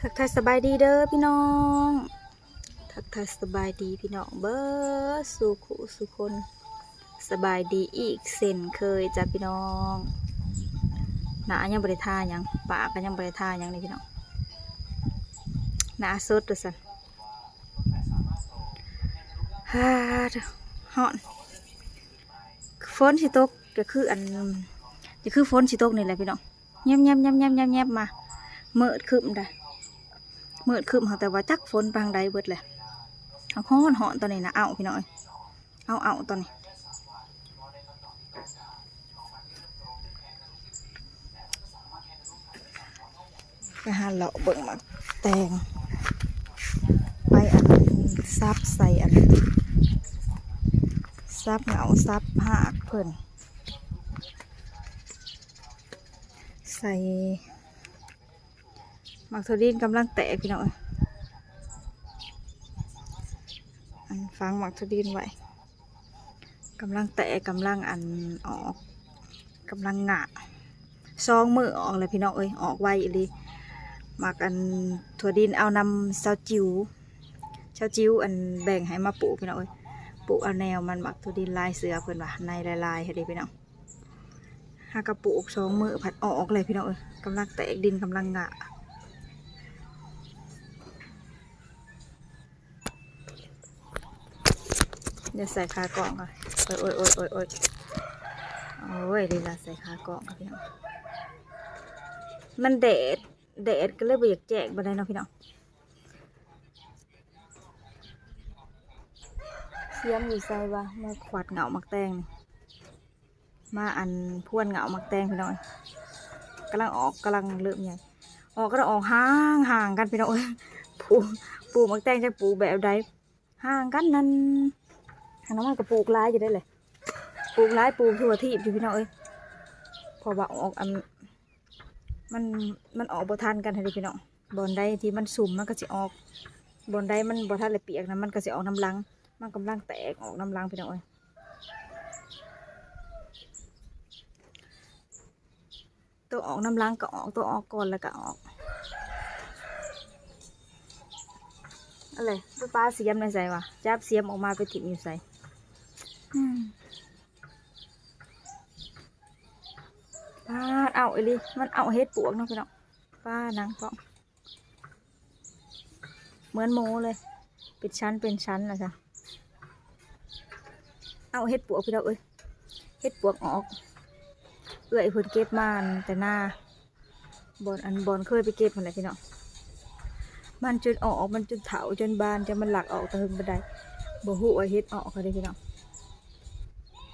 ທັກທາຍສະບາຍດີເດີພີ່ນ້ອງ ທັກທາຍສະບາຍດີພີ່ນ້ອງເບິດສູ່ຄູ່ສູ່ຄົນ ສະບາຍດີອີກເຊັ່ນເຄີຍຈ້າພີ່ນ້ອງ. ໜ້າຍັງບໍ່ໄດ້ທາຫຍັງ ປາກກໍຍັງບໍ່ໄດ້ທາຫຍັງເລີຍພີ່ນ້ອງ ໜ້າສົດວ່າຊັ້ນ. ຮາດ ຮ້ອນ ຝົນຊິຕົກ ກໍຄືອັນ ກໍຄືຝົນຊິຕົກນີ້ແຫຼະພີ່ນ້ອງ. ແຍບໆໆໆໆ ມາ ມືດຄຶ້ມໄດ໋ ມືດຄຶ້ມ ຫາກແຕ່ວ່າຈັກຝົນໄປທາງໃດເບິດແຫຼະ. ຮ້ອນໆ ຕອນນີ້ນະ ເອົ້າ ພີ່ນ້ອງເອີຍ ເອົ້າໆ ຕອນນີ້. ໄປຫາເລາະເບິ່ງໝາກແຕງ ໄປອັນ ສັບໃສ່ອັນ ສັບເຫງົ້າສັບຮາກເພິ່ນ ໃສ່ ໝາກຖົ່ວດິນກຳລັງແຕກພີ່ນ້ອງເອີຍ ອັນ ຝັງໝາກຖົ່ວດິນໄວ້ ກຳລັງແຕກ ກຳລັງອັນ ອອກ ກຳລັງງາກ ສອງມື້ອອກແລ້ວພີ່ນ້ອງເອີຍ ອອກໄວອີ່ຫຼີ. ໝາກອັນຖົ່ວດິນເອົານຳສາວຈິວ ສາວຈິວອັນແບ່ງໃຫ້ມາປູກພີ່ນ້ອງເອີຍ ປູກເອົາແນວມັນ ໝາກຖົ່ວດິນລາຍເສືອເພິ່ນວ່າ ໃນຫຼາຍໆ ຫັ້ນເດ້ພີ່ນ້ອງ. ຫາກະປູກສອງມື້ພັດອອກເລີຍພີ່ນ້ອງເອີຍ ກຳລັງແຕກດິນກຳລັງງາກ. ດຽວໃສ່ຂາກ້ອງກ່ອນ ໂອ້ຍໆໆໆ ໂອ້ຍ ລີລາໃສ່ຂາກ້ອງກ່ອນພີ່ນ້ອງ ມັນແດດ ແດດກໍເລີຍບໍ່ຢາກແຈ້ງປານໃດເນາະພີ່ນ້ອງ. ສຽມຢູ່ໃສວະ ມາຂວັດເຫງົ້າໝາກແຕງນີ້ ມາອັນພວນເຫງົ້າໝາກແຕງພີ່ນ້ອງ ກຳລັງອອກ ກຳລັງເລີ່ມໃຫຍ່ ອອກກໍໄດ້ອອກຫ່າງໆ ກັນພີ່ນ້ອງເອີຍ. ປູກ ປູກໝາກແຕງຈັກປູກແບບໃດ ຫ່າງກັນນັ້ນ ຫາໜໍ່ໄມ້ກໍປູກຫຼາຍຢູ່ເດ້ແຫຼະ ປູກຫຼາຍ ປູກທົ່ວທີບຢູ່ພີ່ນ້ອງເອີຍ ເພາະວ່າອອກອັນ ມັນ ມັນອອກບໍ່ທັນກັນຫັ້ນເດ້ພີ່ນ້ອງ. ບ່ອນໃດທີ່ມັນຊຸ່ມມັນກໍຊິອອກ ບ່ອນໃດມັນບໍ່ທັນໄດ້ປຽກນະ ມັນກໍຊິອອກນຳຫຼັງ ມັນກຳລັງແຕກອອກນຳຫຼັງພີ່ນ້ອງເອີຍ. ໂຕອອກນຳຫຼັງກໍອອກ ໂຕອອກກ່ອນແລ້ວກໍອອກ. ອັນແຫຼະ ໄປປາສຽມໃນໃສວະ ຈັບສຽມອອກມາໄປຖິ້ມຢູ່ໃສ? ອືມ ປາດ ເອົາອີ່ຫຼີ ມັນເອົາເຫັດປວກເນາະພີ່ນ້ອງ. ປາດ ໜັງເປາະ ເໝືອນໝູເລີຍ ເປັນຊັ້ນເປັນຊັ້ນນະຊະ. ເອົາເຫັດປວກພີ່ນ້ອງເອີຍ ເຫັດປວກອອກ ເອື້ອຍເພິ່ນເກັບມາແຕ່ນາ ບ່ອນ ອັນ ບ່ອນເຄີຍໄປເກັບຫັ້ນແຫຼະພີ່ນ້ອງ. ມັນຈົນອອກ ມັນຈົນເຖົ້າຈົນບານ ແຕ່ມັນລັກອອກແຕ່ເຫິງປານໃດ ບໍ່ຮູ້ວ່າເຫັດອອກເດ້ພີ່ນ້ອງ.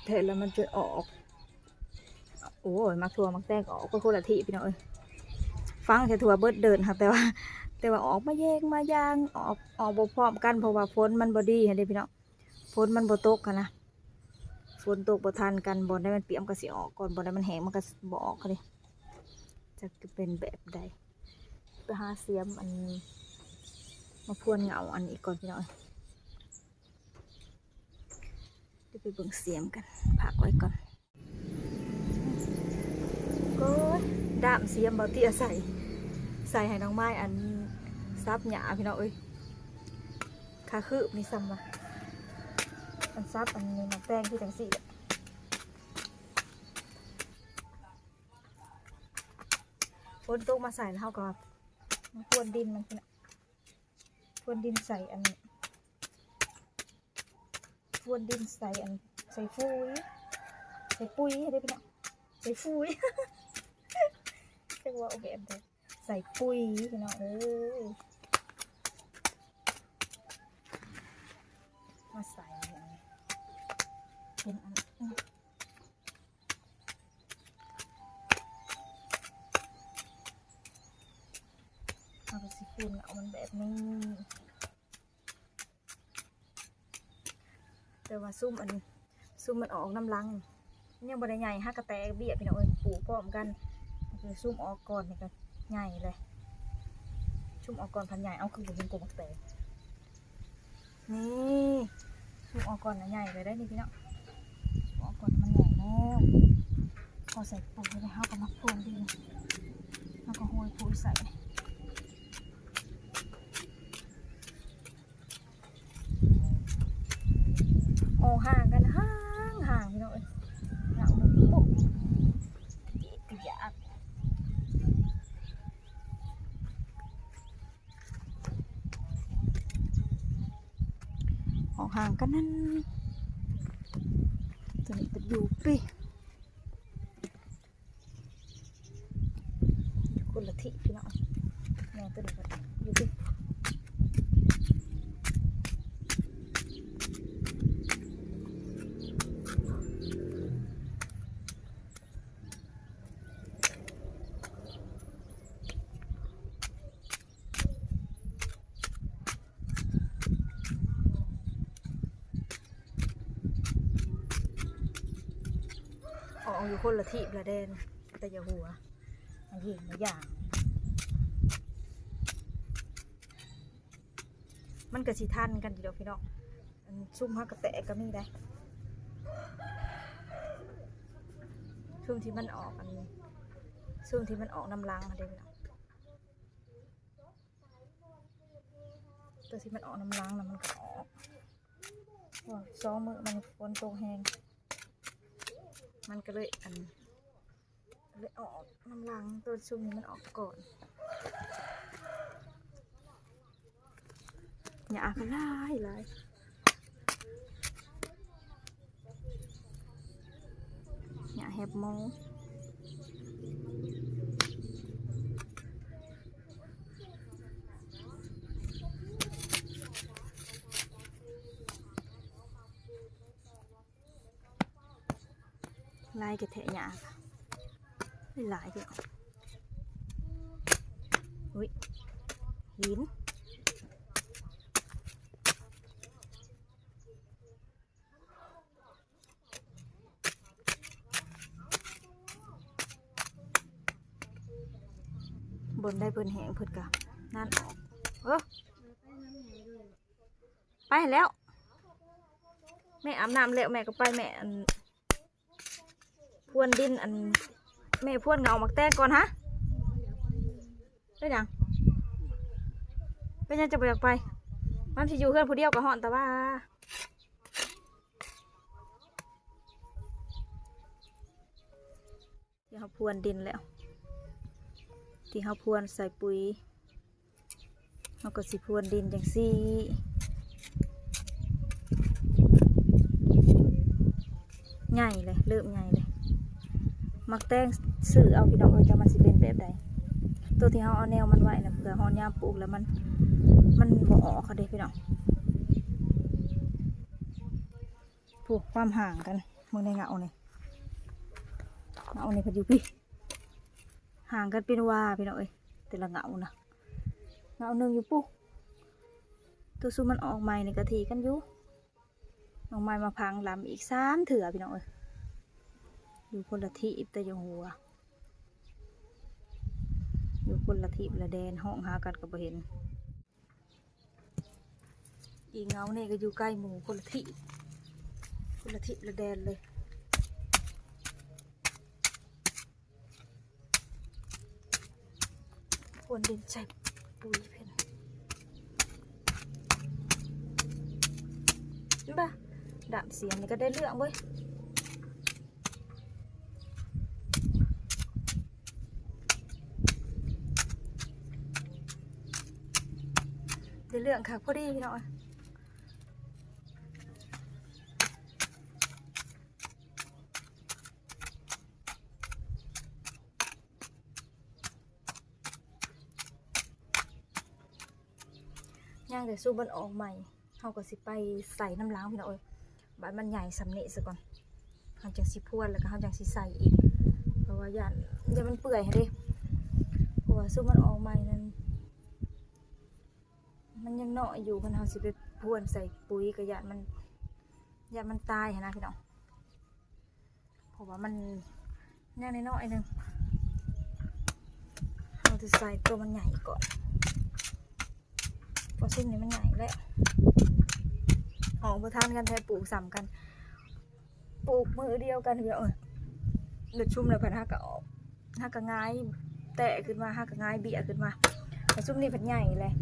ແທ້ແລ້ວມັນຈົນອອກ ໂອ້ຍ ໝາກຖົ່ວໝາກແຕງກໍອອກໄປຄົນລະທີ່ພີ່ນ້ອງເອີຍ ຝັງແຕ່ຖົ່ວເບິດເດີ່ນຫັ້ນ ແຕ່ວ່າ ແຕ່ວ່າອອກມາແຍງມາຢ່າງ ອອກ ອອກບໍ່ພ້ອມກັນ ເພາະວ່າຝົນມັນບໍ່ດີຫັ້ນເດ້ພີ່ນ້ອງ. ຝົນມັນບໍ່ຕົກຫັ້ນນະ ຝົນຕົກບໍ່ທັນກັນ ບ່ອນໃດມັນປຽກມັນກໍຊິອອກກ່ອນ ບ່ອນໃດມັນແຫ້ງມັນກໍບໍ່ອອກເດ້. ຈັກຈະເປັນແບບໃດ ໄປຫາສຽມອັນ ມາພວນເຫງົ້າອັນນີ້ກ່ອນພີ່ນ້ອງເອີຍ. ດຽວໄປເບິ່ງສຽມກັນ ພັກໄວ້ກ່ອນ. ໂອ້ຍ ດ້າມສຽມເບົາເຕ້ຍໃສ່ ໃສ່ໃຫ້ນ້ອງໄມ້ອັນ ສັບຫຍ້າພີ່ນ້ອງເອີຍ. ຂາຄືບນີ້ສ່ຳວ່າ ອັນສັບອັນນີ້ໝາກແຕງຄືຈັ່ງຊີ້ແຫຼະ. ຝົນຕົກມາໃສ່ແລ້ວເຮົາກໍມາພວນດິນມັນ ພວນດິນໃສ່ອັນ ພວນດິນໃສ່ອັນ ໃສ່ຝຸ່ນ ໃສ່ປຸ໋ຍເດ້ພີ່ນ້ອງ ໃສ່ຝຸ່ນ ຈັກວ່າເອົາແບບໃດ ໃສ່ປຸ໋ຍພີ່ນ້ອງເອີຍ. ມາໃສ່ອັນນີ້ ເປັນອັນ ເຮົາກໍຊິປູນເອົາມັນແບບນີ້ ແຕ່ວ່າຊຸມອັນ ຊຸມມັນອອກນຳຫຼັງ ມັນຍັງບໍ່ໄດ້ໃຫຍ່ ຫາກະແຕກເບ້ຍພີ່ນ້ອງເອີຍ ປູກພ້ອມກັນ ຄືຊຸມອອກກ່ອນນີ້ກໍໃຫຍ່ເລີຍ ຊຸມອອກກ່ອນພັນໃຫຍ່. ເອົາ ຄືບໍ່ເຫັນກົກໝາກແຕງ ນີ້ ຊຸມອອກກ່ອນນະໃຫຍ່ເລີຍໄດ໋ນີ້ພີ່ນ້ອງ ຊຸມອອກກ່ອນມັນໃຫຍ່ແລ້ວ. ພໍໃສ່ປຸ໋ຍແລ້ວ ເຮົາກໍມາພວນດິນ ເຮົາກໍໂຮຍປຸ໋ຍໃສ່. ຫ່າງກັນນັ້ນ ຕົວນີ້ໄປຢູ່ປີ້ ຄົນລະທິດພີ່ນ້ອງ ແມ່ຕົວນີ້ກໍຢູ່ປີ້. ອອກຢູ່ຄົນລະທີບລະແດນ ແຕ່ຢ່າຫົວ ມາເຫັນມາຢ່າງ ມັນກະຊິທັນກັນຢູ່ດອກພີ່ນ້ອງ ອັນຊຸມເຮົາກະແຕກກະມີໄດ໋ ຊຸມທີ່ມັນອອກ ອັນ ຊຸມທີ່ມັນອອກນຳຫຼັງຫັ້ນເດ້ພີ່ນ້ອງ. ຕົວທີ່ມັນອອກນຳຫຼັງນະ ມັນກໍອອກ ໂອ້ ສອງມື້ມັນຝົນຕົກແຮງ ມັນກໍເລີຍ ອັນ ເລີຍອອກນຳຫຼັງ ຕົວຊຸມນີ້ມັນອອກກ່ອນ ຫຍ້າກໍຫຼາຍໆ ຫຍ້າແຮບໂມ ຫຼາຍກະແທະຫຍ້າ ຫຼາຍເດ້ ອຸ້ຍ ຫີນ ບ່ອນໃດເພິ່ນແຫ້ງເພິ່ນກະນັ້ນອອກ ເອີ ໄປແລ້ວ ແມ່ອາບນ້ຳແລ້ວ ແມ່ກໍໄປ ແມ່ ອັນ ພວນດິນ ອັນ ແມ່ພວນເຫງົາໝາກແຕງກ່ອນຫະ ເປັນຫຍັງ ເປັນຫຍັງຈະບໍ່ຢາກໄປ ມັນຊິຢູ່ເຮືອນຜູ້ດຽວກໍຮ້ອນຕາວ່າ. ທີ່ເຮົາພວນດິນແລ້ວ ທີ່ເຮົາພວນໃສ່ປຸ໋ຍ ເຮົາກໍຊິພວນດິນຈັ່ງຊີ້ ໃຫຍ່ເລີຍ ເລີ່ມໃຫຍ່ເລີຍ ໝາກແຕງຊື້ເອົາພີ່ນ້ອງເອີຍ ຈັກມັນຊິເປັນແບບໃດ ໂຕທີ່ເຮົາເອົາແນວມັນໄວ້ນະ ເພື່ອຮອດຍາມປູກແລ້ວມັນ ມັນບໍ່ອອກເດ້ພີ່ນ້ອງ. ພຸ້ນ ຄວາມຫ່າງກັນ ເບິ່ງໃນເຫງົານີ້ ເຫງົານີ້ເພິ່ນຢູ່ພີ້ ຫ່າງກັນເປັນວ່າພີ່ນ້ອງເອີຍ ແຕ່ລະເຫງົານະ ເຫງົາໜຶ່ງຢູ່ພຸ້ນ ໂຕຊຸມມັນອອກໃໝ່ນີ້ກະຖີ່ກັນຢູ່ ອອກໃໝ່ມາພັງລຳອີກສາມເທື່ອພີ່ນ້ອງເອີຍ ຢູ່ຄົນລະທີບແຕ່ຢ່າຫົວ ຢູ່ຄົນລະທີບລະແດນ ຮ້ອງຫາກັນກໍບໍ່ເຫັນ. ອີກເຫງົານີ້ກໍຢູ່ໃກ້ໝູ່ ຄົນລະທິດ ຄົນລະທິດລະແດນເລີຍ ຄວນດິນໃສ່ປຸ໋ຍເພິ່ນ ເຫັນປະ ດຳສຽນນີ້ກໍໄດ້ເລື່ອງເວີຍ. ໄດ້ເລື່ອງຄັກພໍດີພີ່ນ້ອງເອີຍ ຍັງແຕ່ຊຸມມັນອອກໃໝ່ ເຮົາກໍຊິໄປໃສ່ນຳຫຼັງພີ່ນ້ອງເອີຍ ບາດມັນໃຫຍ່ສ່ຳນີ້ສາກ່ອນ ເຮົາຈັ່ງຊິພວນ ແລ້ວກໍເຮົາຈັ່ງຊິໃສ່ອີກ ເພາະວ່າຢ້ານ ຢ້ານມັນເປື່ອຍຫັ້ນເດ້ ເພາະວ່າຊຸມມັນອອກໃໝ່ນັ້ນ ມັນຍັງນ້ອຍຢູ່ ຄັນເຮົາຊິໄປພວນໃສ່ປຸ໋ຍກໍຢ້ານມັນ ຢ້ານມັນຕາຍຫັ້ນນະພີ່ນ້ອງ. ເພາະວ່າມັນຍັງນ້ອຍໆໜຶ່ງ ເຮົາຈະໃສ່ໂຕມັນໃຫຍ່ກ່ອນ ເພາະຊຸມນີ້ມັນໃຫຍ່ແລ້ວ ອອກບໍ່ທັນກັນແທ້ ປູກສ່ຳກັນ ປູກມື້ດຽວກັນ ເອີ ລະຊຸມລະພັດຫາກະອອກ ຫາກະຫງາຍແຕະຂຶ້ນມາ ຫາກະຫງາຍເບ້ຍຂຶ້ນມາ ແຕ່ຊຸມນີ້ພັດໃຫຍ່ແຫຼະ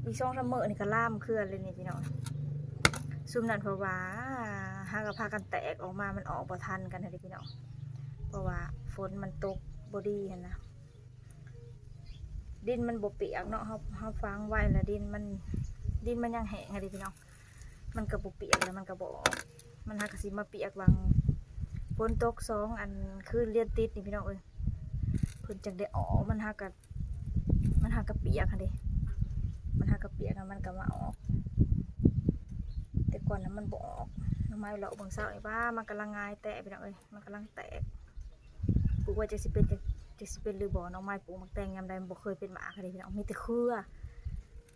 ອີກສອງສາມມື້ນີ້ກະລາມເຄືອນເລີຍນີ້ພີ່ນ້ອງ. ຊຸມນັ້ນເພາະວ່າຫາກະພາກັນແຕກອອກມາ ມັນອອກບໍ່ທັນກັນຫັ້ນເດ້ພີ່ນ້ອງ ເພາະວ່າຝົນມັນຕົກບໍ່ດີຫັ້ນນະ ດິນມັນບໍ່ປຽກເນາະ ເຮົາ ເຮົາຝັງໄວ້ລະດິນມັນ ດິນມັນຍັງແຫ້ງຫັ້ນເດ້ພີ່ນ້ອງ. ມັນກໍບໍ່ປຽກ ແລ້ວມັນກໍບໍ່ອອກ. ມັນຫາກະຊິມາປຽກຫວ່າງຝົນຕົກສອງອັນຄືນລຽນຕິດນີ້ພີ່ນ້ອງເອີຍ ເພິ່ນຈັ່ງໄດ້ອອກ. ມັນຫາກະ ມັນຫາກະປຽກຫັ້ນເດ້ ມັນຫາກະປຽກ ແລ້ວມັນກໍມາອອກ. ແຕ່ກ່ອນນະມັນບໍ່ອອກ. ໜໍ່ໄມ້ເລາະເບິ່ງເຊົ້ານີ້ ວ່າມັນກຳລັງງາຍແຕກພີ່ນ້ອງເອີຍ ມັນກຳລັງແຕກ. ປູກໄວ້ຈັກຊິເປັນ ຈັກ ຈັກຊິເປັນຫຼືບໍ່. ໜໍ່ໄມ້ປູກໝາກແຕງຍາມໃດມັນບໍ່ເຄີຍເປັນໝາກເລີຍພີ່ນ້ອງ ມີແຕ່ເຄືອ.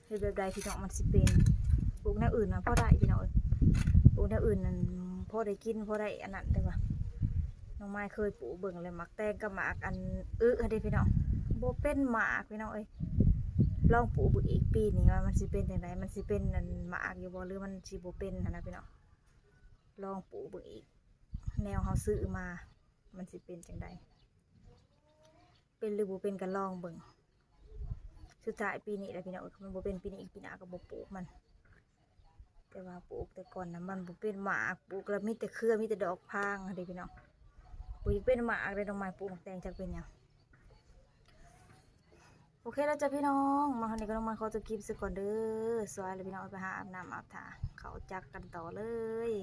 ເຮັດແບບໃດພີ່ນ້ອງມັນຊິເປັນ? ປູກແນວອື່ນນະພໍໄດ້ພີ່ນ້ອງເອີຍ ປູກແນວອື່ນນັ້ນພໍໄດ້ກິນ ພໍໄດ້ອັນນັ້ນ ແຕ່ວ່າໜໍ່ໄມ້ເຄີຍປູກເບິ່ງແລ້ວ ໝາກແຕງກັບໝາກອັນອຶຫັ້ນເດ້ພີ່ນ້ອງ ບໍ່ເປັນໝາກພີ່ນ້ອງເອີຍ. ລອງປູກເບິ່ງອີກປີນີ້ວ່າມັນຊິເປັນຈັ່ງໃດ ມັນຊິເປັນອັນໝາກຢູ່ບໍ່ ຫຼືມັນຊິບໍ່ເປັນຫັ້ນນະພີ່ນ້ອງ. ລອງປູກເບິ່ງອີກ ແນວເຮົາຊື້ມາມັນຊິເປັນຈັ່ງໃດ ເປັນຫຼືບໍ່ເປັນກໍລອງເບິ່ງ. ສຸດທ້າຍປີນີ້ແຫຼະພີ່ນ້ອງເອີຍ ຄັນມັນບໍ່ເປັນປີນີ້ ປີໜ້າກໍບໍ່ປູກມັນ. ແຕ່ວ່າປູກແຕ່ກ່ອນນະມັນບໍ່ເປັນໝາກ ປູກແລ້ວມີແຕ່ເຄືອ ມີແຕ່ດອກພາງຫັ້ນເດ້ພີ່ນ້ອງ. ບໍ່ຢາກເປັນໝາກເດ້ ໜໍ່ໄມ້ປູກໝາກແຕງ ຈັກເປັນຫຍັງ. ໂອເຄແລ້ວຈ້າພີ່ນ້ອງ ມາຮອດນີ້ກໍຕ້ອງມາຂໍຈົບຄລິບຊະກ່ອນເດີ. ສວຍແລ້ວພີ່ນ້ອງ ໄປຫາອາບນ້ຳອາບທ່າ ເຂົ້າຈັກກັນຕໍ່ເລີຍ.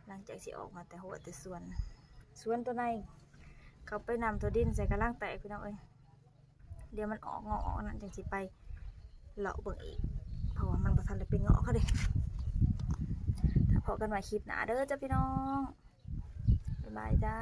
ຫຼັງຈາກຊິອອກມາແຕ່ຮົ້ວແຕ່ສວນ ສວນຕົວໃນ ເຂົ້າໄປນ້ຳທົ່ວດິນໃສ່ກຳລັງແຕກພີ່ນ້ອງເອີຍ. ດຽວມັນອອກເງາະອອກນັ້ນ ຈັ່ງຊິໄປເລາະເບິ່ງອີກ ເພາະວ່າມັນບໍ່ທັນໄດ້ເປັນເງາະເຂົາເດ້. ຖ້າພໍ້ກັນໃໝ່ຄລິບໜ້າເດີຈ້າພີ່ນ້ອງ ບາຍບາຍຈ້າ.